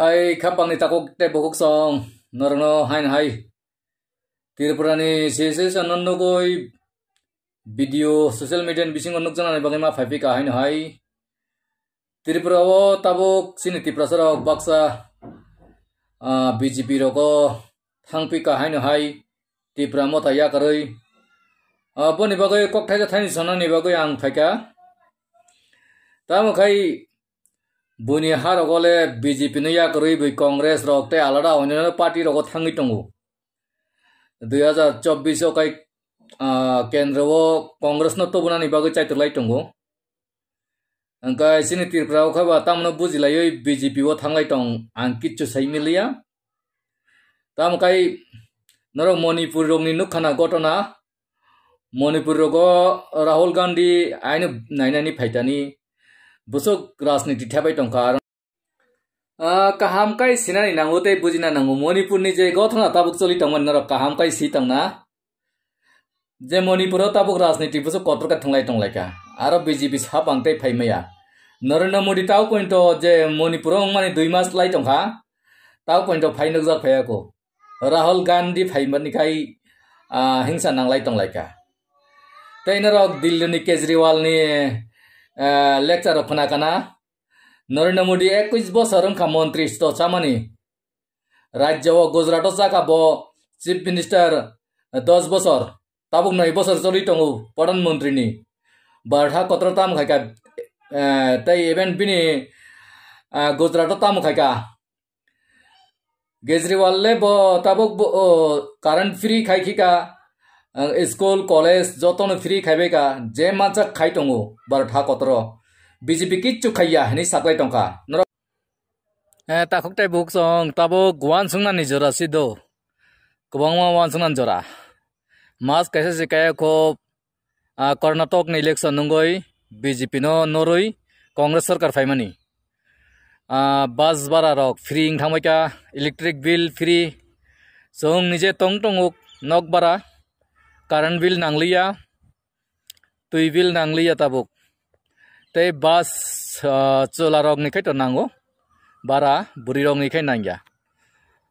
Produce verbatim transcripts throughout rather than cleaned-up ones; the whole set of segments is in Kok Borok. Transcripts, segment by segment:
Hai khapangni takhuk tei bukhuk song norokno haino hai Tripurani C S S no nugwi video social media ni bisingo nukjaknani bagwi ma phaipika haino hai Tripura o tabuk chini Tiprasa rok baksa, ah, B J P rogo thangpika haino hai Tipra motha yakarwi. Ah, boni bagwi kok thaisa thaini sanani bagwi ang phaika. Tamo khai buini ha rogo le B J P no yakarwi bui Congress rok tei alada onyo party rogo thangwi tongo. Dui hazar chobbish o kai, ah, kendro o Congress no tubunani bagwi chaitorlai tongo. Hwnkhe chini Tripura o khe ba tamno bujilaiwi B J P o thanglai tong, ang kichu sai miliya. Tamo kai norok Manipur rokni nukha na gotona, Manipur rogo Rahul Gandhi aino nainani phaitani bwswk rajniti thepai tongkha. Ah, kaham kai sinani nango tei bujina nango. Manipur ni je gotona tabuk choli tongmani norok kaham kai si tongna. Je Manipur o tabuk rajniti bwswk kotor khe thwnglai tonglaikha. Aro B J P sapang tei phaimaya. Narendra Modi tau pointo je Manipur o wngmani dui mas lai tongkha. Tau pointo phai nukjak phaiya kho. Rahul Gandhi phaimani khai, ah, hingsa nanglai tonglaikha. Tei norok Delhi ni Kejriwal ni, ah, lecture rok khna kana. Narendra Modi ekwis bosor wngkha montri sto chamani. Rajya o Gujarat o chakha bo chief minister dos bosor. Tabuk noi bosor choli tongo Pradhan Mantri ni. Bartha kotor tamo khaika, eh, tei even bini, eh, Gujarat o tamo khaika. Kejriwal le bo tabuk bo, o, current free khai khika, eh, school, college jotono free khaibaika, je mansak khai tongo Bartha kotoro. B J P kichu khaiya hinwi saklai tongkha. Norok, eh, takhuk tei bukhuk song tabuk wansuknani jora si do. Kwbangma wansuknani jora. Mas kaisa se kaya kho, ah, Karnataka ni election nungwi B J P no norwi Congress sarkar phaimani. Ah, bus bara rok free wng thangbai kha, electric bill free. Chwng nije tong tongo nok bara, current bill nangliya, twi bill nangliya tabuk. Tei bus, ah, chwla rok ni khai to nango, bara bwrwi rok ni khai nangya.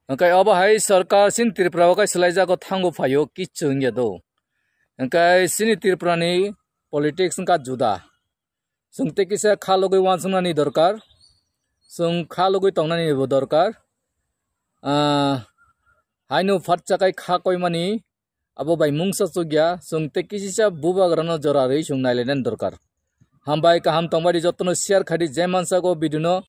Hwnkhe obo hai sarkar chini Tripura o khai swlaijago thango phaio kichu wngya do. Hwnkhe chini Tripura ni politics wngkha juda. Chwng tei kisa kha logwi wansuknani dorkar. Chwng kha logwi tongnani bo dorkar. Ah, haino phatsa khai kha koimani abo bai mungsa chukya. Chwng tei kisisa bubagrano jora rwi chwng nailainani dorkar. Hambai kaham tongbai di jotono share khai di je mansak o video no.